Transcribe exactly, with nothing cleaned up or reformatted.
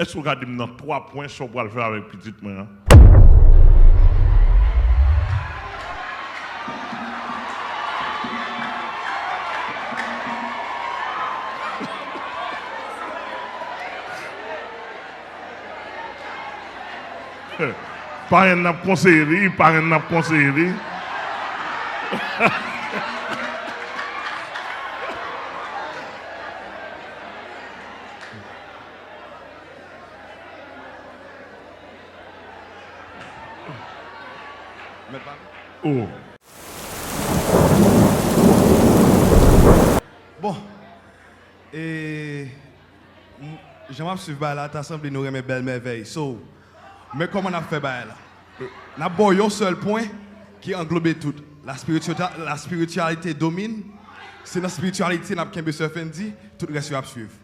Èske w ka di m nan twa pwen sa w pral fè avèk pitit mwen an? Parenn nan ap konseye li, parenn nan ap konseye li. Mèt pa. Oh. Bon. E, m, jan m ap swiv bagay la, ta sanble nou renmen bèl mèvèy. So, men kòman n ap fè bagay la? N ap ba w yon sèl pwen ki anglobe tout. La spiritualite, la spiritualité domine. Se nan spiritualite n ap kenbe Sè Fendi, tout rès yo ap swiv.